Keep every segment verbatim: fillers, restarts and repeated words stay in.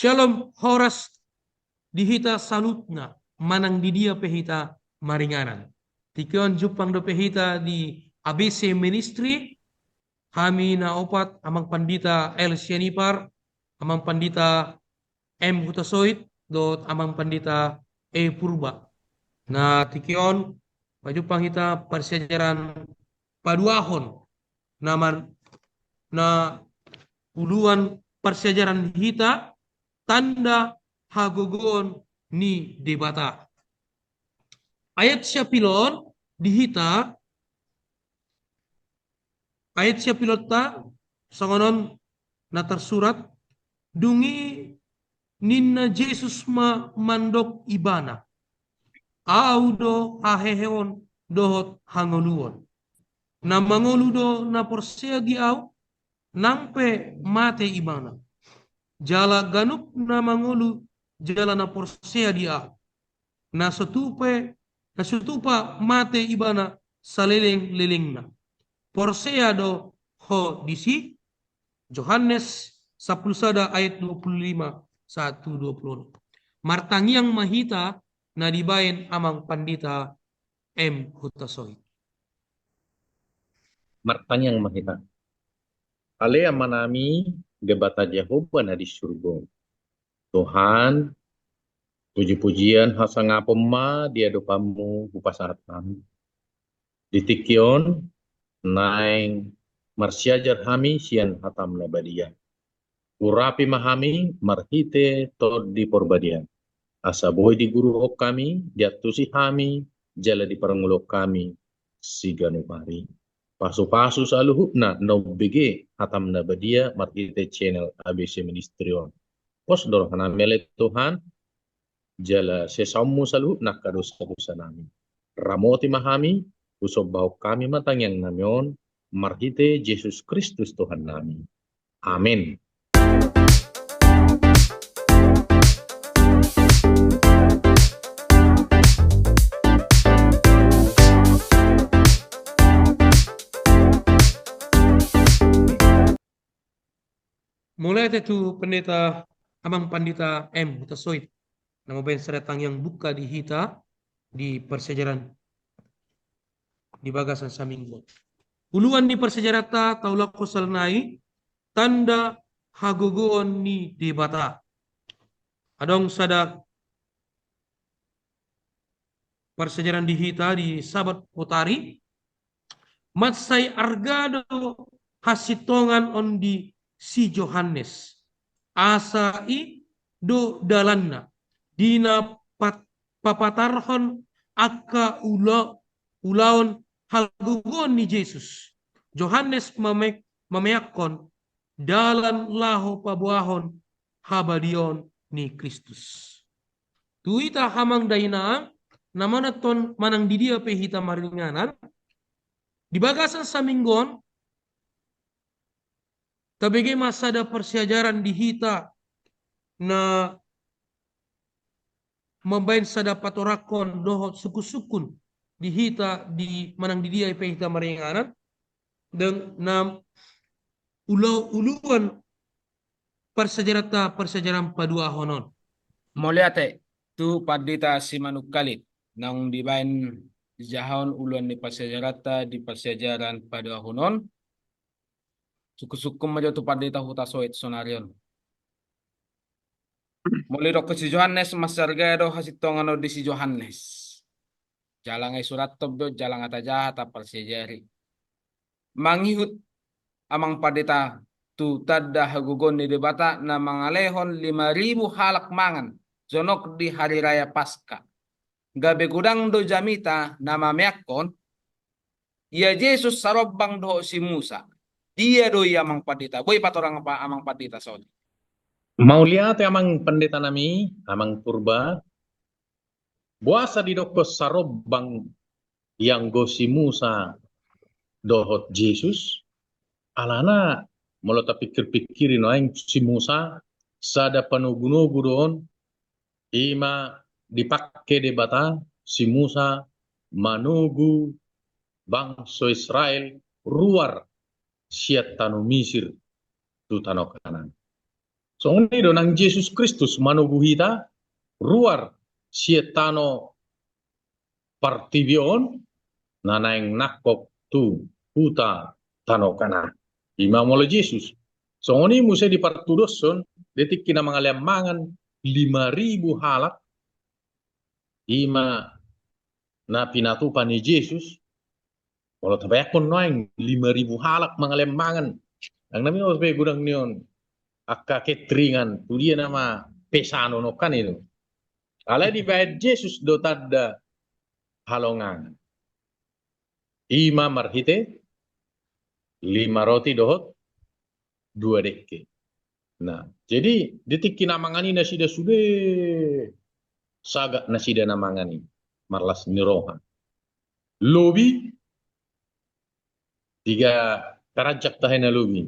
Shalom, horas di hita saluhutna, manang di dia pe hita maringanan. Tingki on jumpang dope hita di A B C Ministry, hami na opat, Amang Pandita L Sianipar, Amang Pandita M Hutasoit, dohot Amang Pandita E Purba. Na tingki on pajumpang hita parsiajaran paduahon, na man-, na uluan parsiajaran hita, tanda hagogoon ni Debata. Ayat siapilon di hita, ayat siapilonta, songon on na tarsurat, dung i ninna Jesus ma mandok ibana, Ahu do haheheon dohot hangoluon. Na mangolu do na porsea di Ahu, nang pe mate ibana. Jala ganup na mangolu jala na porsea di Ahu, na so tupa, na so tupa mate ibana saleleng-lelengna, porsea do ho disi? Johannes sampulu sada ayat dua pulu lima sahat tu dua pulu onom. Martangiang ma hita na dibaen Amang Pandita M Hutasoit. Martangiang ma hita. Ale Amanami, Debata Jahowa na di surgo. Tuhan, puji-pujian hasangapon ma di adopanMu hupasahat hami. Di tingki on, naeng marsiajar hami sian hataM na badia. Urapi ma hami marhite Tondi Porbadia. Asa boi diguruhon hami, diantusi hami, jala diparngoluhon hami siganup ari. Pasu-pasu saluhutna na umbege hataM na badia marhite channel A B C Ministry on. Pos do rohanami ale Tuhan, jala sesaonMu saluhutna angka dosa-dosanami. Ramoti ma hami, husombahon hami ma tangiangnami on, marhite Jesus Kristus Tuhannami. Amen. Mauliate tu Pandita, Amang Pandita M Hutasoit, na mambaen sada tangiang buka di hita di parsiajaran di bagasan saminggu. Uluan ni parsiajaranta, taulahon salanai, tanda hagogoon ni Debata. Adong sada parsiajaran di hita di Sabat Potari, mansai arga do hasintongan on di si Johannes. Asa i do dalanna di na pat-, papatarhon angka ula-, ulaon hagogoon ni Jesus. Johannes mame-, mameakkon dalan laho paboahon habadiaon ni Kristus. Tu hita amang dainang, na manat on manang di dia pe hita maringanan, di bagasan saminggu on, tabege ma sada parsiajaran di hita na mambaen sada patorangkon dohot sungkun-sungkun di hita di manang di dia pe hita maringanan, dengan na ula-, uluan parsiajaranta, parsiajaran paduahon on. Mauliate tu Pandita Simanungkalit, naung dibaen jahaon uluan ni parsiajaranta di parsiajaran paduahon on. Sungkun-sungkun ma jo tu Pandita Hutasoit sonari on. Molo didok si Johannes, mansai arga do hasintongan on di si Johannes. Jala nga i surathon do, jala nga tajaha, taparsiajari. Mangihut Amang Pandita tu tanda hagogoon ni Debata na mangalehon lima ribu halak mangan jonok di hari raya Paska. Gabe godang do jamita na mameakkon, ia Jesus sarombang dohot si Musa. Dia do i Amang Pandita? Boi patorang Amang Pandita songon i. Mauliate Amang Panditanami, Amang Purba. Boasa didokkon sarombang ianggo si Musa dohot Jesus? Alana molo tapikir-pikiri nuaeng, si Musa sada panogu-nogu do on, i ma dipake Debata si Musa manogu bangso Israel ruar sian tano Misir tu tano Kanaan. Songon i do nang Jesus Kristus manogu hita ruar sian tano portibi on, na naeng nangkok tu huta tano Kanaan. I ma molo Jesus. Songon i muse di partudoson, di tingki na mangalean mangan lima ribu halak, i ma na pinatupa ni Jesus, molo tabayangkon nuaeng lima ribu halak mangalean mangan. Nang na mino pe godang ni on angka ketringan, tu dia nama pesanon on kan itu. Alai dibaen Jesus do tanda halongangan. I ma marhite lima roti dohot dua dengke. Nah, jadi di tingki na mangan i nasida sude sagat nasida na mangan i, marlas ni roha. Lobi, piga karanjang tahe na lobi?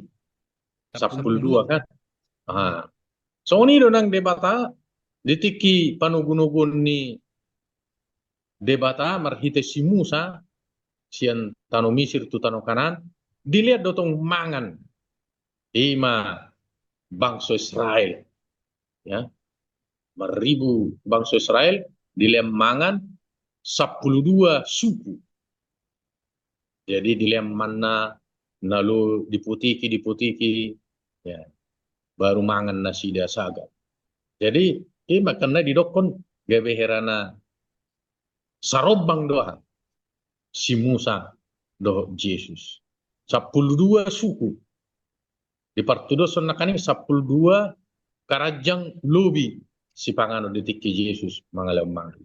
Sappulu dua kan? Ah. Songon i do nang Debata, di tingki panogunoguon ni Debata marhite si Musa, sian tano Misir tu tano Kanaan, dilean do tong mangan. I ma bangso Israel. Ya. Marribu bangso Israel, dilean mangan sappulu dua suku. Jadi dilean manna, na lo diputiki, diputiki, ya. Baru mangan nasida sagat. Jadi, i ma angka na didokkon gabe hera na sarombang do aha, si Musa dohot Jesus. Sappulu dua suku. Di partudoson nangkaning sappulu dua karanjang lobi sipanganon di tingki Jesus mangalean mangan.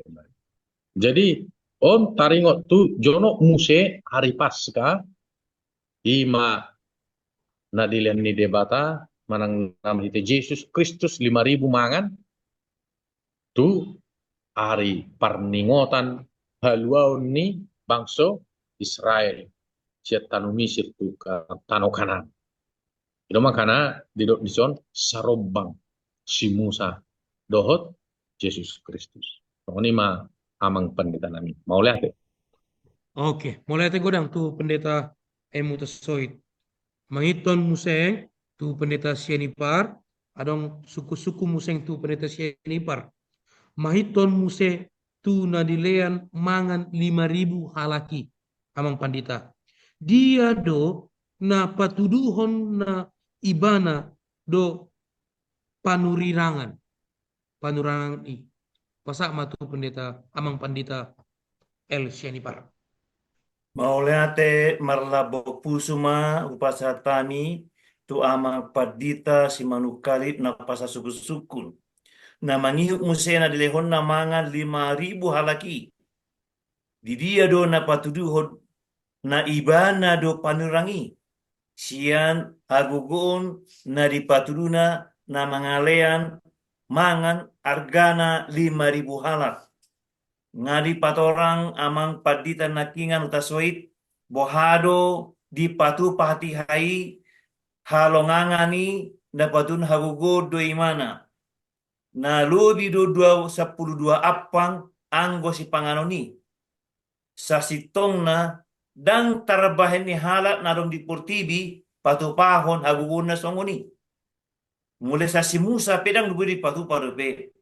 Jadi, on taringot tu jonok muse ari Paska, i ma na dilean ni Debata, manang na marhite Jesus Kristus lima ribu mangan, tu ari parningotan haluaon ni bangso Israel, sian tano Misir tu ka-, tano Kanaan. I do ma angka na didok dison sarombang si Musa dohot Jesus Kristus. Songon i ma amang pandita nami. Mauliate. Oke, mauliate godang tu Pendeta M. Hutasoit. Mangihuthon muse tu Pendeta Sianipar, adong sungkunsungkun muse tu Pendeta Sianipar. Mangihuthon muse tu na dilean mangan lima ribu halak i, amang pandita. Dia do na patuduhon na ibana do panurirangan, panurirang i. Pasahat ma tu Pendeta, amang pandita L. Sianipar. Mauliate marlambok pusu ma hupasahat hami tu amang pandita Simanungkalit na pasasungkunsungkun. Na mangihut muse na dilehonna mangan lima ribu halak i. Di dia do na patuduhon na ibana do panurang i, sian hagogoon na dipatuduna na mangalean mangan argana lima ribu halak. Nga dipatorang amang pandita nangkingan Hutasoit, boha do dipatupa hatiha i, halongangan i, na patuduhon hagogoon do imana. Na lobi do dua, sappulu dua ampang anggo sipanganon i. Sasintongna ndang tarbahen ni halak na adong di portibi patupahon hagogoonna songon i. Mulai sian si Musa pe ndang boi dipatupa dope.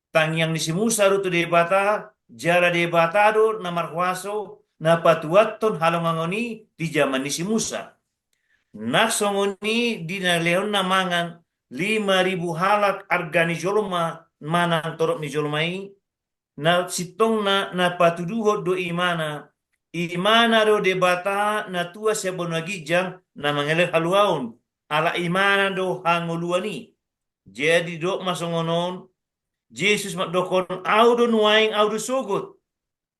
Tangiang ni si Musa do tu Debata, jala Debata do na marhuaso na patuathon halongangan i di jaman ni si Musa. Na songon i di na lehonna mangan lima ribu halak arga ni jolma manang torop ni jolma i, na sintongna na patuduhon do imana, imana do Debata na tua sian banua ginjang na mangalehon haluaon, ala imana do hangoluan i. Jadi didok ma songon on, Jesus mandokhon, au do nuaeng, au do sogot.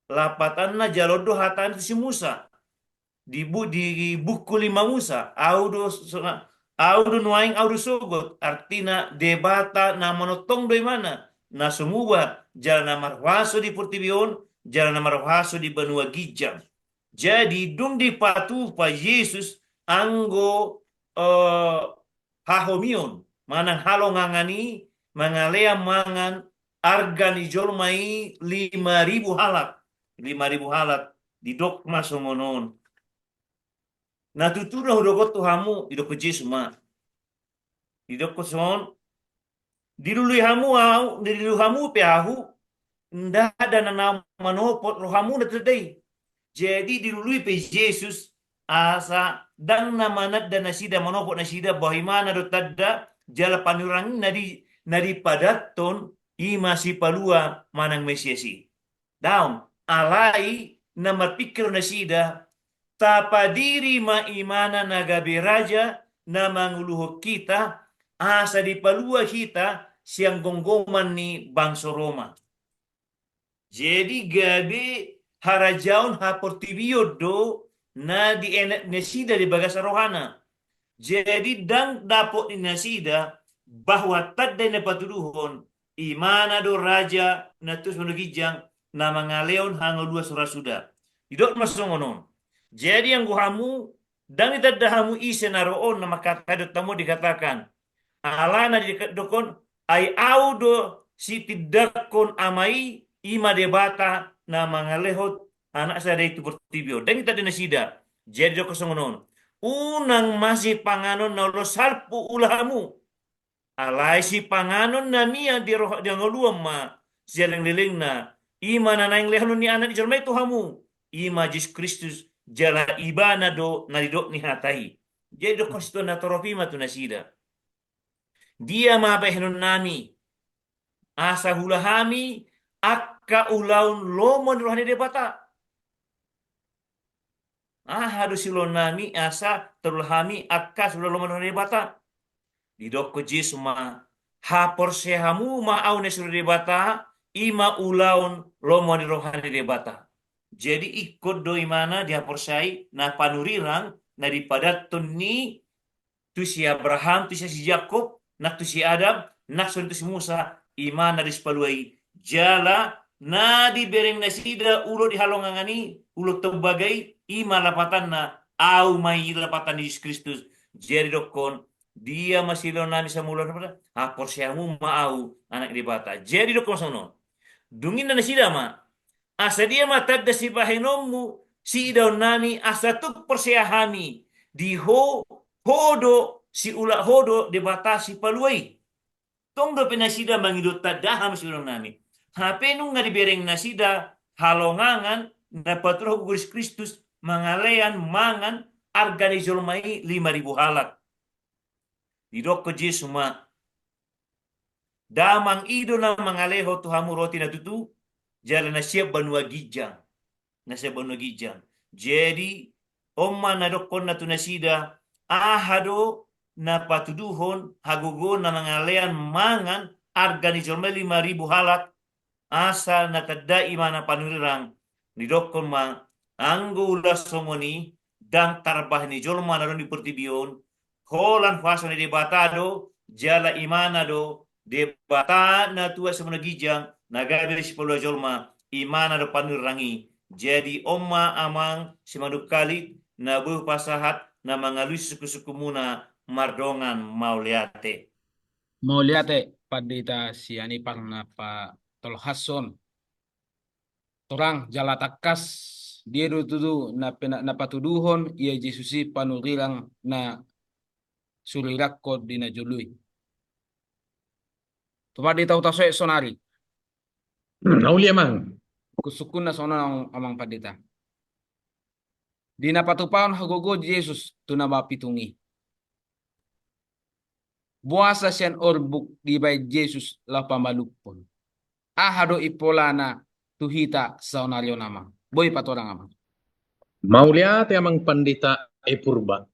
Lapatanna jalo do hata ni si Musa. Di bu-, di buku lima Musa, au do sona-, au do nuaeng, au do sogot. Artina Debata na manongtong do imana, na so muba, jala na marhuaso di portibi on, jala na marhuaso di banua ginjang. Jadi dung dipatupa Jesus anggo, eh, hahomion manang halongangan i, mangalean mangan arga ni jolma i lima ribu halak. Lima ribu halak, didok ma songon on. Na tutu do hudokhon tu hamu, didokhon Jesus ma. Didokhon songon, dilului hamu ahu, dilului hamu pe ahu, ndada na manopot rohamuna tu tanda i. Jadi dilului pe Jesus asa ndang na mananda nasida, manopot nasida, boha imana do tanda jala panurirang na di, na dipadathon i ma Sipalua manang Mesias i. Daong, alai na marpingkir nasida, tapadiri ma imana na gabe raja na manguluhon hita, asa dipalua hita sian gomgoman ni bangso Roma. Jadi gabe harajaon haportibion do na dienet nasida di bagasan rohana. Jadi ndang dapot ni nasida bahwa tanda i na patuduhon imana do raja na tutu simanungkalinga na mangalehon hangoluan suda. Didok ma songon on. Jadi anggo hamu, ndang ditanda hamu ise na ro on na mangkatai dohot hamu dikatakan. Alana didok on, ai ahu do sitindangkon Ama i, i ma Debata na mangalehon Anakna sada i tu portibi on. Ndang ditanda nasida. Jadi didok songon on. Unang ma sipanganon na olo salpu ula hamu. Alai sipanganon na mian di roha, di hangoluan ma sian leleng-lelengna, i ma na naeng lehonon ni Anak ni jolma i tu hamu, i ma Jesus Kristus, jala ibana do na nidok ni hata i. Jadi didok situan na torop i ma tu nasida. Dia ma bahenonnami asa huula hami angka ulaon lomo ni roha ni Debata? Aha do siulaonnami asa tarula hami angka siulaon lomo ni roha ni Debata? Didokkon Jesus ma, haporseai hamu ma ahu na siula Debata, i ma ulaon lomo ni roha ni Debata. Jadi ingkon do imana dihaporseai na panurirang na dipadathon ni tu si Abraham, tu si Jakob, nang tu si Adam, nang songon tu si Musa, imana do Sipalua i. Jala na dibereng nasida ulaon di halongangan i, ulaon tombaga i, i ma lapatanna, ahu ma i lapatan ni Jesus Kristus. Jadi didokkon, dia ma siulaonnami asa huula Debata? Haporseai hamu ma ahu Anak ni Debata. Jadi didokkon songon on. Dung i ninna nasida ma, asa dia ma tanda sibahenonmu siidaonnami asa tung porsea hami di ho, ho do siula, ho do Debata Sipalua i? Tong dope nasida mangido tanda aha ma siulaonnami. Hape nunga dibereng nasida halongangan na patuduhon gogo ni Jesus Kristus, mangalean mangan arga ni jolma i lima ribu halak. Didokkon Jesus ma, damang i do na mangalehon tu hamu roti na tutu, jala na sian banua ginjang. Na sian banua ginjang. Jadi on ma na didokkonna tu nasida, aha do na patuduhon hagogoon na mangalean mangan arga ni jolma i lima ribu halak, asa na tanda i ma na panurirang. Didokkon ma, anggo ulaon songon i ndang tarbahen ni jolma na adong di portibi on, holan huaso ni Debata do, jala imana do Debata na tua simanungkalinga, na gabe sipalua jolma, imana do panurirang i. Jadi on ma amang simanungkalinga na boi hupasahat na mangalusi sungkunsungkunmuna mardongan mauliate. Mauliate Pandita sian i parna patolhashon torang jala tangkas, dia do tutu na pena, na patuduhon ia Jesus i panurirang na surirangkon di na jolo i. Tu Pandita huta soe sonari. Hmm, na uli amang. Sungkunna songon on amang Pandita. Di na patupahon hagogoon Jesus tu na mapitung i. Boasa sian orbuk dibaen Jesus laho pamalumhon? Aha do impolana tu hita saonari on amang? Boi patorang amang. Mauliate amang Pandita i Purba.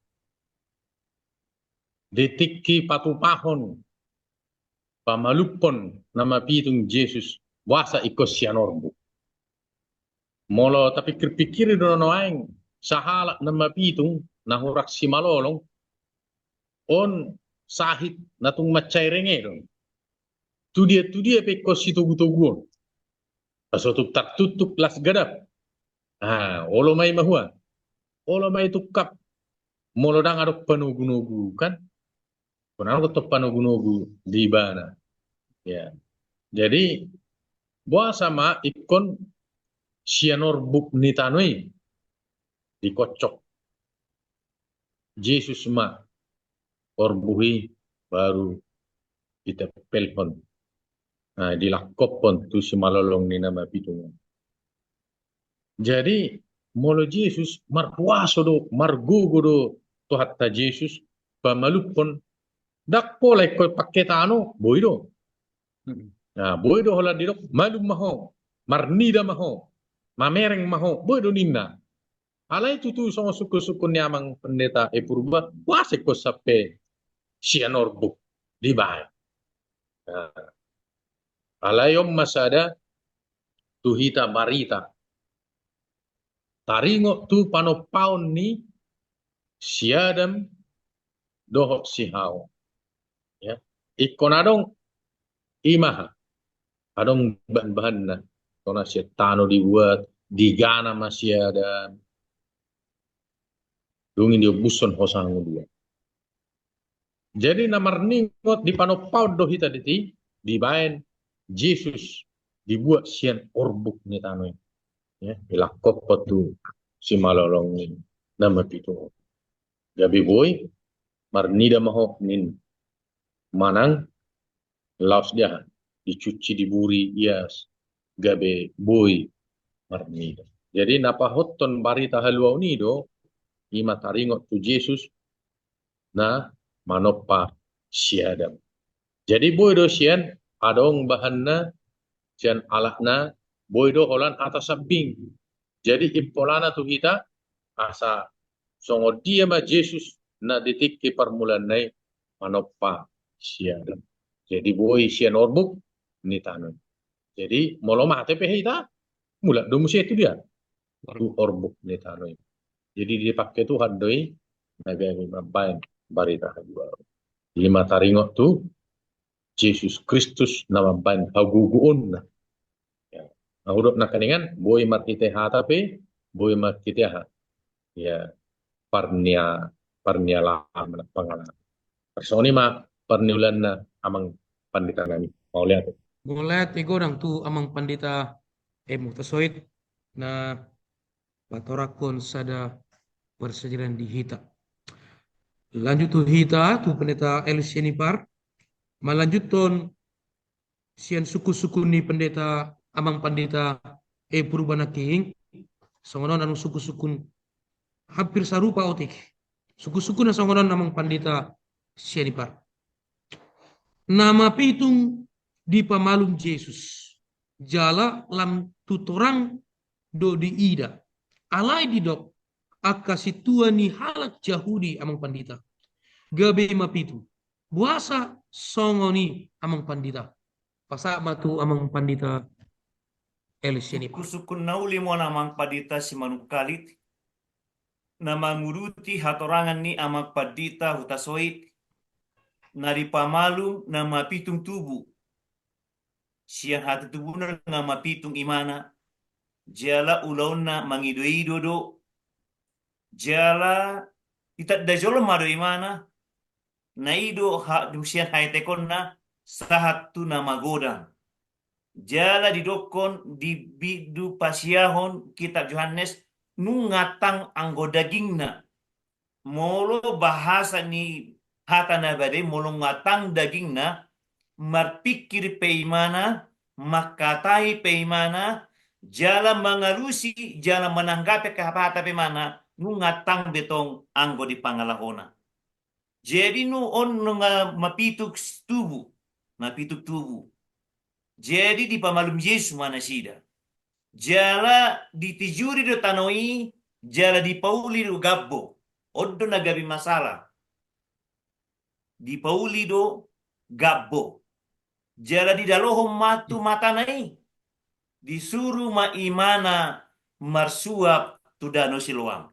Di tingki patupahon pamalumhon na mapitung Jesus, boasa ingkon sian orbuk. Molo tapikirpikiri do nuaeng sahalak na mapitung na hurang simalolong, on sahit na tung mansai rengedo. Tudia-tudia pe ingkon sitogu-togu on. Pas so tung tartuktuk las gadap. Ah, olo ma i mahua. Olo ma i tungkap. Molo ndang adong panogu-nogu kan. Unang adong tong panogu-nogu di ibana. Ya. Jadi boasa ma ingkon sian orbuk ni tano i dikocok Jesus ma orbuk i baru ditempelhon, nah, dilangkophon tu simalolong ni na mapitung on. Jadi molo Jesus markuaso do, margogo do Tuhanta Jesus pamalumhon, ndang pola ingkon pangke tano, boi do. Nah, boi do holan didok, malum ma ho, marnida ma ho, mamereng ma ho, boi do ninna. Alai tutu songon sungkun-sungkun ni amang pandita E Purba, boasa ingkon sampe sian orbuk dibaen. Nah, alai on ma sada tu hita barita taringot tu panompaon ni si Adam dohot si Hawa. Ya. Ingkon adong, i ma aha, adong bahan-bahanna. Tona sian tano dibuat, digana ma si Adam. Dung i diombushon hosa hangoluan. Jadi na marningot di panompaon do hita disi, dibaen Jesus dibuat sian orbuk ni tano i. Ya, dilangkophon tu simalolong ni na mapitung on. Gabe boi, marnida ma ho ninna. Manang laos dia dicuci, diburi, ias, gabe boi marnida. Jadi na pahothon barita haluaon i do, i ma taringot tu Jesus na manompa si Adam. Jadi boi do sian adong bahanna, sian alatna, boi do holan hata sambing. Jadi impolana tu hita, asa songon dia ma Jesus na di tingki parmulaanna i manompa si Adam. Jadi boi sian orbuk ni tano i. Jadi molo mate pe hita, mulak do muse tu dia, tu orbuk ni tano i. Jadi dipangke Tuhan do i na gabe mambaen barita haluaon. I ma taringot tu Jesus Kristus na mambaen hagogoonna. Ya. Na hudok nangkiningan, boi marhite hata pe, boi marhite aha, ya, parnia, parnialaman, pangalaman. Songon i ma parniulaanna amang pandita nami. Mauliate. Mauliate godang tu amang pandita M Hutasoit na patorangkon sada parsajadian di hita. Lanjut tu hita, tu pendeta L Sianipar, malanjuthon sian sungkun-sungkun ni pendeta, amang pandita E Purba nangkin, songon on adong sungkun-sungkun hampir sarupa otik. Sungkun-sungkun na songon on amang pandita Sianipar. Na mapitung dipamalum Jesus, jala lam tu torang do diida. Alai didok angka sintua ni halak Jahudi, amang pandita, gabe mapitung. Boasa songon i, amang pandita? Pasahat ma tu amang pandita L Sianipar. Sungkun-sungkun na uli ma on amang pandita Simanungkalit, na manguduti hatorangan ni amang pandita Hutasoit, na dipamalum na mapitung tubu. Sian hata tubuna nga mapitung imana, jala ulaonna mangido-ido do, jala ditanda jolma do imana, na i do ha, dung sian haetekonna sahat tu na magodang. Jala didokkon di bindu pasiahon kitab Johannes, nunga tang anggo dagingna. Molo bahasa ni hata na bade, molo nunga tang dagingna, marpingkir pe imana, mangkatai pe imana, jala mangalusi, jala mananggapi angka hata pe imana, nunga tang be tong anggo di pangalahona. Jadi nu on nunga mapitung tubu, mapitung tubu. Jadi dipamalum Jesus ma nasida. Jala ditijuri do tano i, jala dipauli do gambo. On do na gabe masalah. Dipauli do gambo. Jala didalohon ma tu matana i. Disuru ma imana marsuap tu danau Siloam.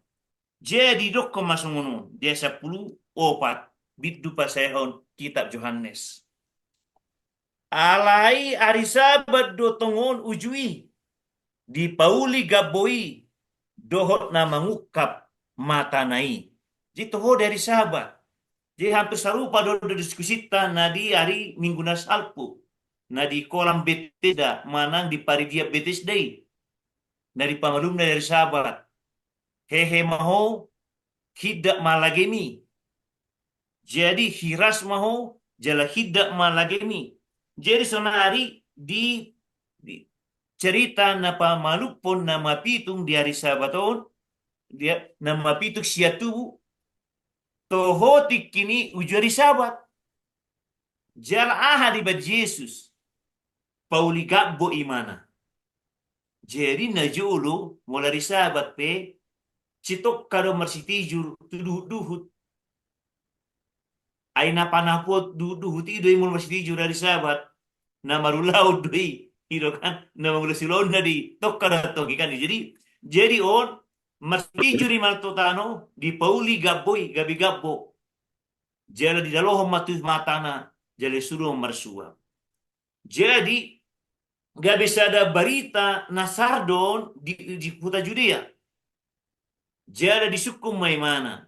Jadi didokkon ma songon on di ayat sampulu opat, bindu pasiahon kitab Johannes. Alai ari Sabat do tongon uju i, dipauli gambo i, dohot na mangungkap matana i. Jadi toho di ari Sabat. Jadi hampir sarupa do, do diskusinta na di ari Minggu na salpu, na di kolam Betesda, manang di paridian Betesda i. Na dipamalumna di ari Sabat. Hehe ma ho, hindat ma lagemi. Jadi hiras ma ho, jala hindat ma lagemi. Jadi sonari di, di cerita na pamalumhon na mapitung di ari Sabat on, dia na mapitung sian tubu, toho tingki ni uju ari Sabat. Jala aha dibaen Jesus? Pauli gabbo imana. Jadi najolo molo ari Sabat pe, sitongka do marsitijur tu duhut-duhut. Ai na panapuan duhut-duhut i do i molo marsitijur ari Sabat. Na marulaon do i, i do kan, na mangula siulaonna do i, tongka do tongki kan. Jadi, jadi on, marsitijur imana tu tano, dipauli gabbo i, gabe gabbo. Jala didalohon ma tu matana, jala disuru ma marsuap. Jadi, gabe sada barita na sardon di, di huta Judea. Jala disungkun ma imana.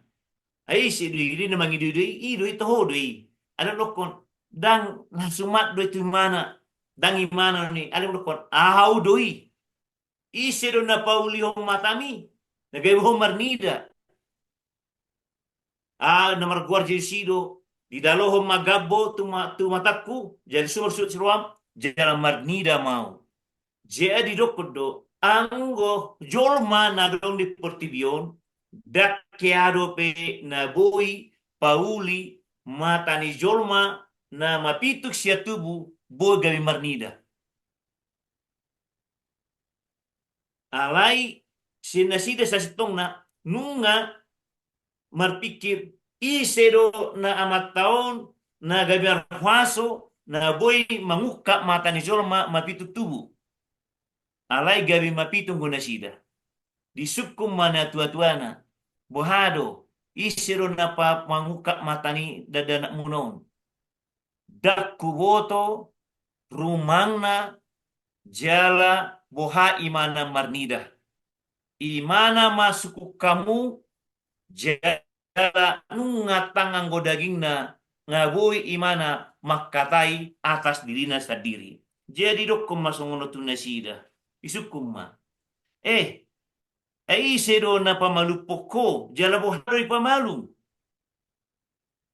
Ai ise do i, i do na mangido-ido i, i do i, toho do i. Adong dokkon, ndang na sumat do i tu imana, ndang imana ni, adong dokkon, ahu do i. Ise do na paulihon matami, na gabe ho marnida? Ah, na margoar Jesus i do, didalohon ma gabbo tu ma-, tu matangku, jala disuru ma marsuap siroam, jala marnida ma ahu. Jadi didokkon do, anggo jolma na adong di portibi on, ndang hea dope na boi pauli mata ni jolma na mapitung sian tubu boi gabe marnida. Alai sian nasida sasintongna nunga marpingkir, ise do na amanta on na gabe marhuaso na boi mangungkap mata ni jolma mapitung tubu. Alai gabe mapitung do nasida. Disungkun ma natuatuana, boha do, ise do na pa-, mangungkap mata ni dakdanakmuna on? Ndang huboto rumangna jala boha imana marnida. Imana ma sungkun hamu, jala nunga tang anggo dagingna, nga boi imana mangkatai atas dirina sandiri. Jadi didokkon ma songon on tu nasida, disungkun ma. Eh, ai ise do na pamalumhon ho, jala boha do dipamalum?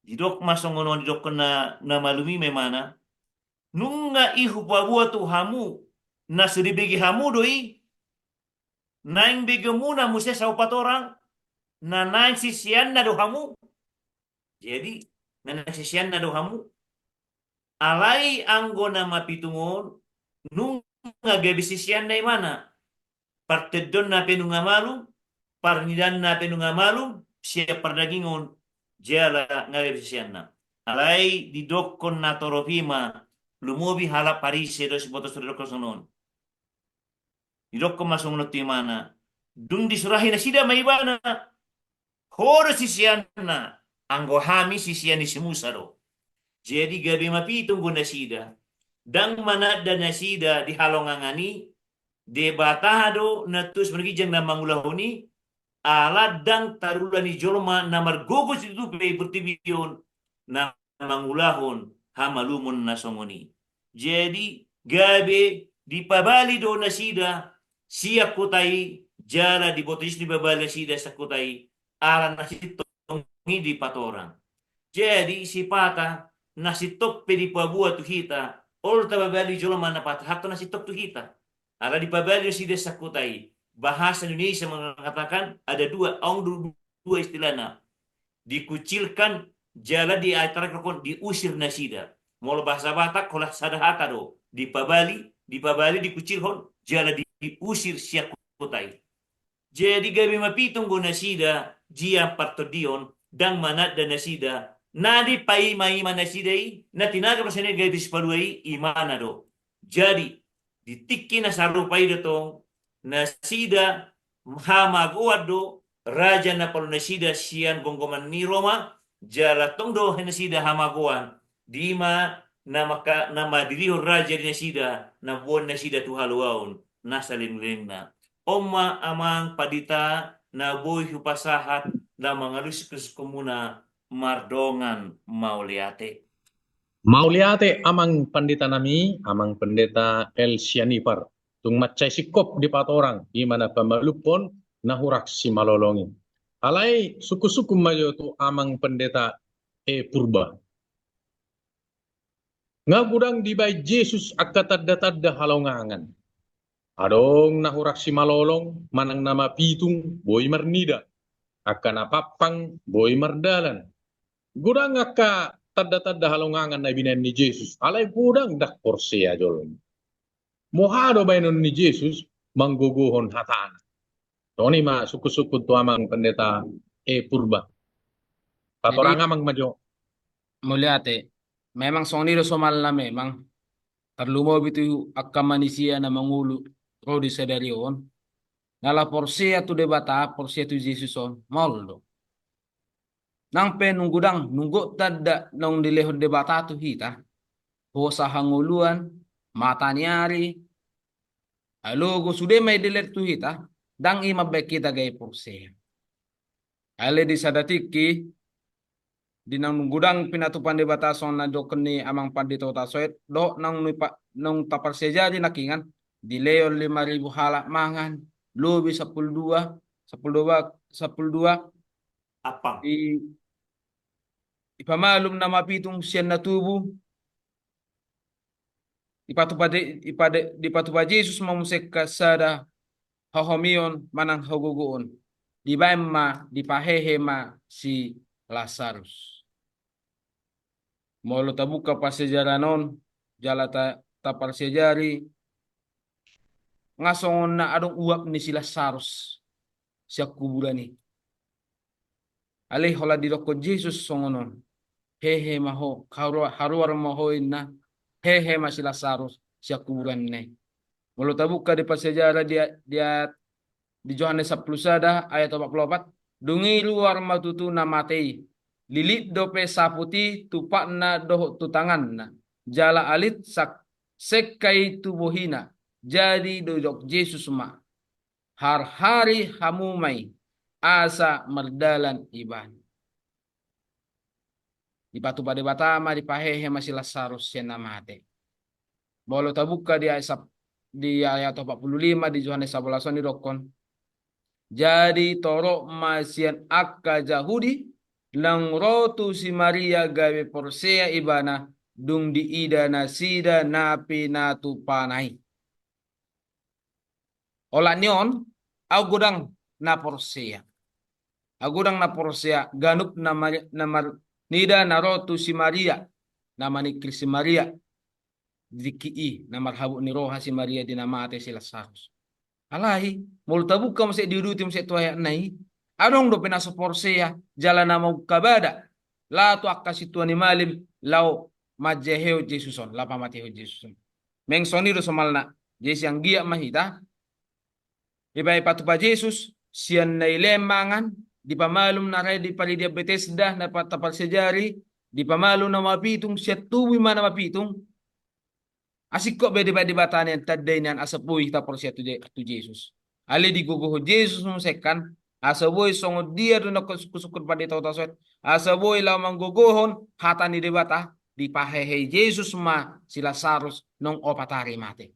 Didok ma songon on, didokkon na, na malum i ma imana. Nunga i hupaboa tu hamu, na so dibege hamu do i. Naeng begeonmuna muse saopat orang, na naeng siseanna do hamu. Jadi, na naeng siseanna do hamu. Alai anggo na mapitung on, nunga gabe siseanna imana. Partendaonna pe nunga malum, parnidaanna pe nunga malum, sian pardagingon, jala nga gabe siseanna. Alai didokkon na torop i ma, lumobi halak Parise do siboto so didokkon songon on. Didokkon ma songon on tu imana, dung disurahi nasida ma ibana, ho do siseanna, anggo hami sisean ni si Musa do. Jadi gabe mapitung do nasida, ndang mananda nasida di halongangan i, Debata do na tuas marginjang na mangulahon i, ala ndang tarula ni jolma na margogo situtu pe di portibi on na mangulahon hamalumon na songon i. Jadi gabe dipabali do nasida sian huta i, jala diboto Jesus dipabali nasida sian huta i, ala na sintong i dipatorang. Jadi sipata na sintong pe dipaboa tu hita, olo tapabali jolma na pataranhon na sintong tu hita. Ala dipabali nasida sian huta i. Bahasa Indonesia mengatakan ada dua, adong du-, dua istilahna. Dikucilkan, jala di ayat terakhir diusir nasida. Molo bahasa Batak, holan sada hata do. Dipabali, dipabali, dikucilhon, jala diusir sian huta i. Jadi gabe mapitung do nasida, sian partondion, ndang mananda nasida, na dipaimaima nasida i, na tinadok nasida gabe sipalua i, imana do. Jadi, di tingki na sarupa i do tong, nasida hamagoan do, raja na palu nasida sian gomgoman ni Roma, jala tong do nasida hamagoan, di ma na maka-, na madirihon raja di nasida, na boan nasida tu haluaon na saleleng-lelengna. On ma amang pandita na boi hupasahat na mangalusi sungkunsungkunmuna mardongan mauliate. Mauliate amang pandita nami, amang pendeta El Sianipar. Tung mansai singkop dipatorang, i ma na pamalumhon na hurang simalolong i. Alai sungkunsungkun ma jo tu amang pendeta E Purba. Nga godang dibaen Jesus angka tanda-tanda halongangan. Adong na hurang simalolong manang na mapitung boi marnida, angka na pampang boi mardalan. Godang angka tanda-tanda halongangan na binaen ni Jesus, alai godang ndang porsea jolma. Boha do baenon ni Jesus manggogohon hatana? Songon i ma sungkun-sungkun tu amang Pendeta E Purba. Jadi, patorang amang ma jo. Mauliate. Memang songon i do somalna memang. Tarlumobi tu angka manisia na mangolu ro di sadari on. Na laho porsea tu Debata, porsea tu Jesus on, maol do. Nang pe nunga godang, nunga godang tanda naung dilehon Debata tu hita. Hosa hangoluan, mata ni ari, alogo, sude ma i dilehon tu hita, ndang i mambaen hita gabe porsea. Alai di sada tingki, di naung godang pinatupa ni Debata songon na didok ni amang Pandita Hutasoit, dohot naung nipa-, naung taparsiajari nangkiningan, dilehon lima ribu halak mangan, lobi sampulu dua, sampulu dua, sampulu dua, apa? Di, dipamalum na mapitung sian na tubu, dipatupa de-, dipade-, dipatupa Jesus ma muse angka sada hahomion manang hagogoon. Dibaen ma, dipahehe ma si Lasarus. Molo tabuka parsiajaran on, jala ta-, taparsiajari, nga songon na adong uap ni si Lasarus sian kuburan i. Alai holan didokkon Jesus songon on. Hehe ma ho, haruar, haruar ma ho inna, hehe ma si Lasarus sian kuburanna i. Molo tabuka di parsiajaran di, di ayat, di Johannes sampulu sada ayat opat pulu opat, dung i ruar ma tutu na mate i. Lilit dope saput i tu patna dohot tu tanganna. Jala alit sak-, sengka i tu bohina. Jadi didok Jesus ma, harhari hamu ma i, asa mardalan ibana. Dipatupa Debata ma, dipahehe ma si Lasarus sian na mate. Molo tabuka di ayat sap-, di ayat opat pulu lima di Johannes sabolas on didokkon. Jadi torop ma sian angka Jahudi naung ro tu si Maria gabe porsea ibana, dung diida nasida na pinatupana i. Olat ni on, ahu godang na porsea. Ahu godang na porsea, ganup na mar-, na mar-, nida na ro tu si Maria, na maningkil si Maria. Di tingki i, na marhabot ni roha si Maria di na mate si Lasarus. Alai, molo tabuka muse, diuduti muse tu ayat na i, adong dope na so porsea, jala na mangungkabada, laho tu angka sintua ni malim, laho manjehehon Jesus on, laho pamatehon Jesus on. Meng songon i do somalna. Jadi sian dia ma hita? Dibaen, dipatupa Jesus, sian na dilehon mangan, dipamalum na ra i di paridian Betesda, na pa-, taparsiajari, dipamalum na mapitung, sian tubu i ma na mapitung. Asing hot be dibaen Debata nian tanda i nian asa boi hita porsea tu Je-, tu Jesus. Alai digogohon Jesus muse kan, asa boi songon dia do na sungkun-sungkun Pandita Hutasoit, asa boi laho manggogohon hata ni Debata, dipahehe Jesus ma si Lasarus naung opat ari mate.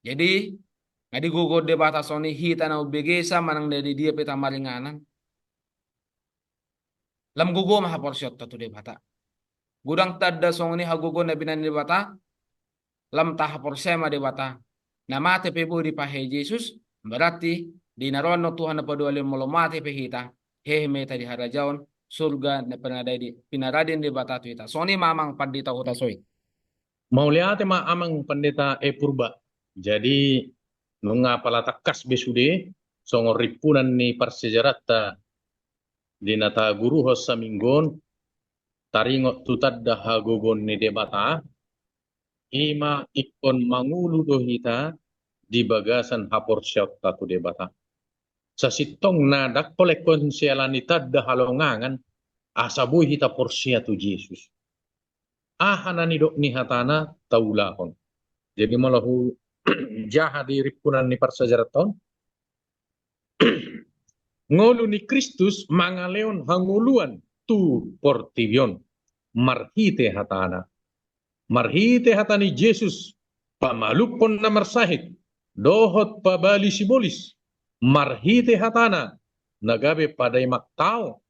Jadi, nga digogohon Debata songon i hita na umbegesa manang na di dia pe tamaringanan. Lam gogo ma haporseaonta tu Debata. Godang tanda songon i hagogoon na binaen Debata, lam tahaporseai ma Debata. Na mate pe boi dipahehe Jesus, berarti di na roan on Tuhan na paduahalihon, molo mate pe hita, hehe ma hita di harajaon surga na pinarade-, pinarade ni Debata tu hita. Songon i ma amang Pandita Hutasoit. Mauliate ma amang Pandita E Purba. Jadi, nunga pola tangkas be sude, songon rimpunan ni parsiajaranta di na taguruhon saminggu on, taringot tu tanda hagogoon ni Debata, i ma ingkon mangolu do hita di bagasan haporseaonta tu Debata. Sasintongna ndang pola ingkon siala ni tanda halongangan, asa boi hita porsea tu Jesus. Aha na nidok ni hatana taulahon. Jadi molo hujaha di rimpunan ni parsiajaranta on, ngolu ni Kristus mangalehon hangoluan tu portibi on marhite hatana. Marhite hata ni Jesus, pamalumhon na marsahit, dohot pabali sibolis, marhite hatana, na gabe padaimang tao,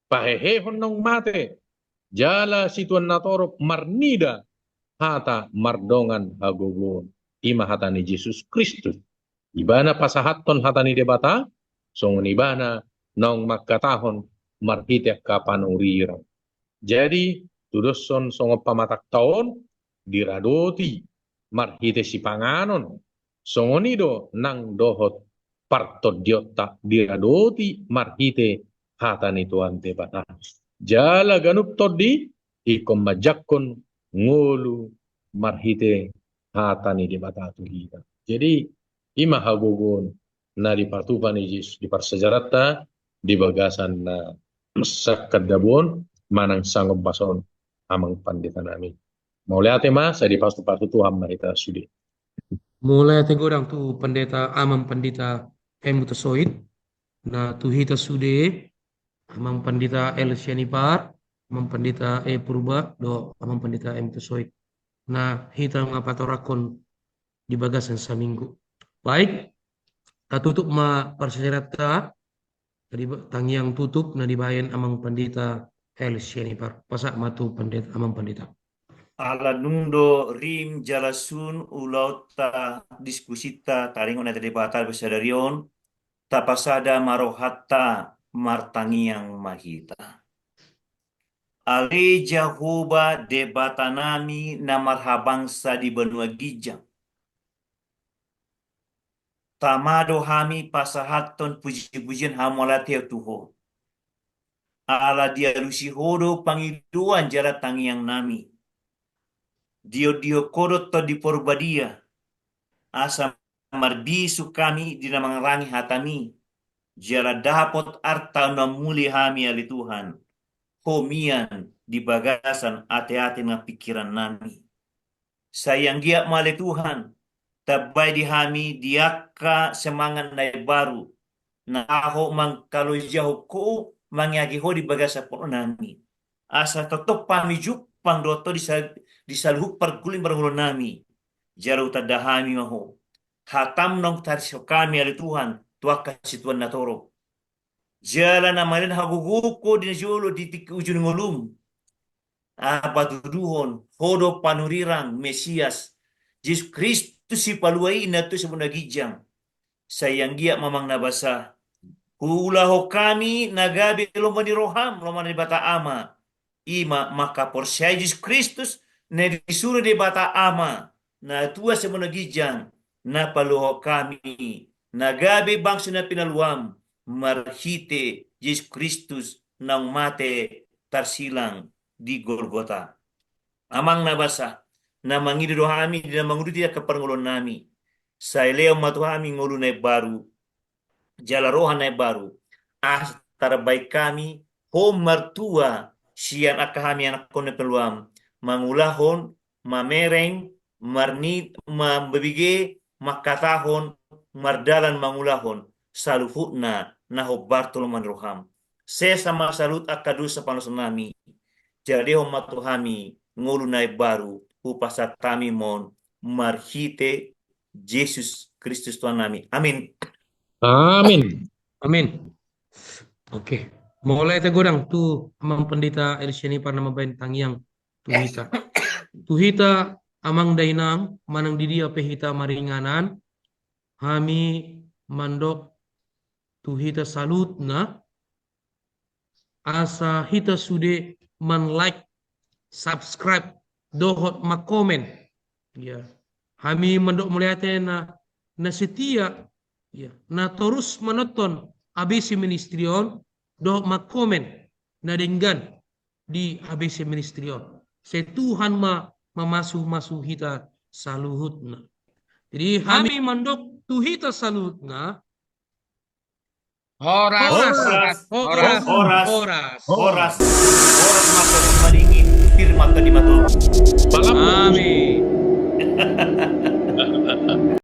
pahehehon naung mate, jala situan na torop marnida hata mardongan hagogoon. I ma hata ni Jesus Kristus. Ibana pasahathon hata ni Debata, songon ibana naung mangkatahon marhite angka panurirang. Jadi, tudoshon songon pamatangta on, diradoti marhite sipanganon, songon i do nang dohot partondionta diradoti marhite hata ni Tuhan Debata. Jala ganup tondi, ingkon manjangkon ngolu marhite hata ni Debata tu hita. Jadi, i ma hagogoon na dipatupa ni Jesus di parsiajaranta di bagasan na sangkadabon manang sangombas on, amang pandita nami. Mauliate ma, sai dipasu-pasu Tuhan ma hita sude. Mauliate godang tu pandita, amang pandita M. Hutasoit, na tu hita sude, amang pandita L. Sianipar, amang pandita E. Purba, dohot amang pandita M. Hutasoit. Na hita nga patorangkon di bagasan saminggu. Baik, tatutup ma parsiajaranta, jadi tangiang tutup na dibaen amang pandita L. Sianipar. Pasahat ma tu pandita, amang pandita. Ala nunga do rim jala sun ulaonta, diskusinta taringot na di Debata sadari on, tapasada ma rohanta, martangiang ma hita. Ale Jahowa Debata nami na marhabangsa di banua ginjang, tama do hami pasahathon puji-pujian hamauliateon tu Ho. Ala dialusi Ho do pangidoan jala tangiang nami. Diondihon Ho do Tondi Porbadia, asa marbisuk hami di na mangarangi hataMi, jala dapot arta na muli hami, ale Tuhan, homian di bagasan ateate nang pingkiran nami. Sai anggiat ma, ale Tuhan, tambai di hami di angka semangat na imbaru, na laho mangkalojahon Ho, mangeahi Ho di bagasan porlu nami. Asa tongtong hami jumpang dohot Ho di sa-, di saluhut parngoluan parngoluan nami. Jala hutanda hami ma Ho. HataM naung tarishon hami, ale Tuhan, tu angka situan na torop. Jala na mangalean hagogoon Ho di na jolo di tingki ujung ni ngolum. Ai patuduhon Ho do Panurirang, Mesias, Jesus Kristus, Sipalua i na tua sian banua ginjang. Sai anggiat ma, amang na basa, huulahon hami na gabe lomo ni rohaM, lomo ni Debata Ama. I ma mangkaporseai Jesus Kristus, na disuru Debata Ama, na tua sian banua ginjang, na paluahon hami, na gabe bangso na pinaluaM, marhite Jesus Kristus naung mate tarsilang di Golgota. Amang na basa, na mangido do hami di na manguduti angka parngoluan nami. Sai lehon ma tu hami ngolu na imbaru, jala roha na imbaru. Asa tarbaen hami Ho martua sian angka hami anakkon na pinaluaM, mangulahon, mamereng, marnit, mambege, mangkatahon, mardalan mangulahon, saluhutna na hombar tu lomo ni rohaM. Sesa ma saluhut angka dosa pangalaosion nami. Jala lehon ma tu hami ngolu na imbaru, hupasahat hami ma on marhite Jesus Kristus Tuhan nami. Amin. Amin. Amin. Oke. Mauliate godang tu amang pandita L. Sianipar na mambaen tangiang tu hita. Tu hita amang dainang manang di dia pe hita maringanan, hami mandok tu hita saluhutna, asa hita sude man-like, subscribe, dohot mangkomen. Ya. Hami mandok mauliate na, na setia, ya, na torus manonton A B C Ministry on, dohot mangkomen na denggan di A B C Ministry on. Sai Tuhan ma mamasu-masu hita saluhutna. Jadi hami mandok tu hita saluhutna, Horas. Horas. Horas. Horas. Horas. Horas. Horas. Horas. Horas. Horas. Amin.